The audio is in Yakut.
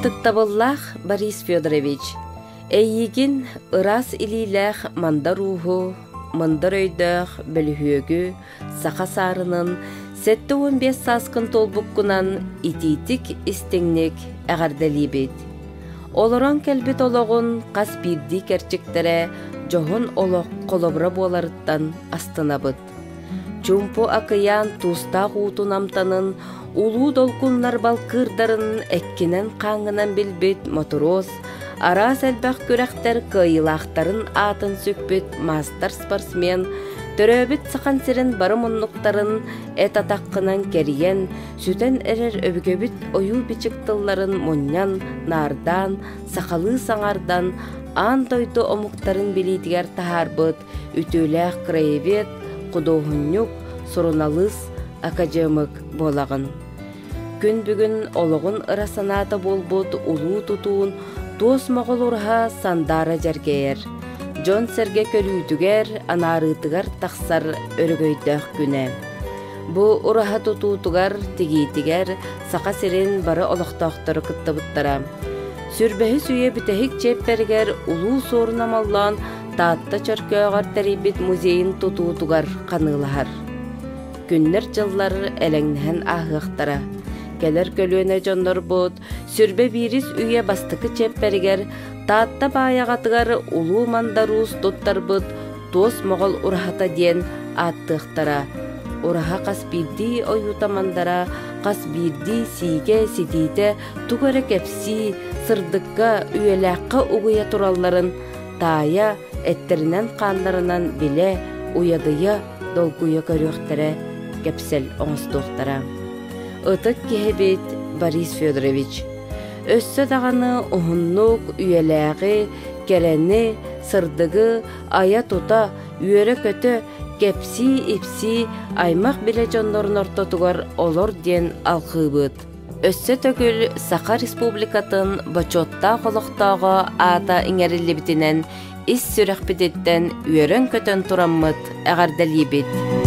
Ытыктабыллаах Борис Федорович, эйиигин ыраас илиилээх мандар ууһу, мындыр өйдөөх бөлүһүөгү саха саарынын 75 сааскын туолбуккунан итиитик истиҥник эҕэрдэлиибит. Олорон кэлбит олоҕун хас биирдии кэрчиктэрэ дьоһун олох холобура буоларыттан астынабыт. Чуумпу акыйаан туустаах уутун амтанын улуу долгуннар балкыырдарын эккинэн-хааҥҥынан билбит мотуруос, араас элбэх күрэхтэр кыайыылаахтарын аатын сүкпүт маастар-спортсмен, төрөөбүт Сахан сирин бары муннуктарын эт атаххынан кэрийэн, сүтэн эрэр өбүгэбит ойуу-бичик тылларын мунньан, наардаан, сахалыы саҥардан, аан дойду омуктарын билиитигэр таһаарбыт үтүөлээх краевед, худуоһунньук, суруналыыс, акадьыамык буолаҕын. Күн бүгүн олоҕун ыра санаата буолбут улуу тутуун туос моҕол ураһа сандаара дьэргэйэр. Дьон-сэргэ көрүүтүгэр, анаарыытыгар тахсар өрөгөйдөөх күнэ. Бу ураһа тутуутугар, тигиитигэр Саха сирин бары олохтоохторо кыттыбыттара. Сүрбэһис үйэ бүтэһик чиэппэригэр Улуу Суорун Омоллоон Таатта Чөркөөҕөр тэрийбит музейын тутуутугар ханыылаһар. Күннэр-дьыллар элэҥнэһэн ааһыахтара. Кэлэр көлүөнэ дьоннорбут сүрбэ биирис үйэ бастакы чиэппэригэр Таатта Баайаҕатыгар Улуу Мандар Уус туттарбыт Туос Моҕол ураһата диэн ааттыахтара. Ураһа хас биирдии ойуута мандара, хас биирдии сиигэ ситиитэ тугу эрэ кэпсии, сырдыкка, үйэлээххэ угуйа туралларын таайа, эттэринэн-хааннарынан билэ, уйадыйа, долгуйа көрүөхтэрэ, кэпсэл оҥостуохтара. Ытык киһибит Борис Федорович өссө даҕаны уһуннук үйэлээҕи, кэрэни, сырдыгы айа-тута, үөрэ-көтө, кэпсии-ипсии аймах-билэ дьоннорун ортотугар олор диэн алҕыыбыт. Өссө төгүл Саха Республикатын бочуоттаах олохтооҕо аата иҥэриллибитинэн ис сүрэхпититтэн үөрэн-көтөн тураммыт эҕэрдэлиибит!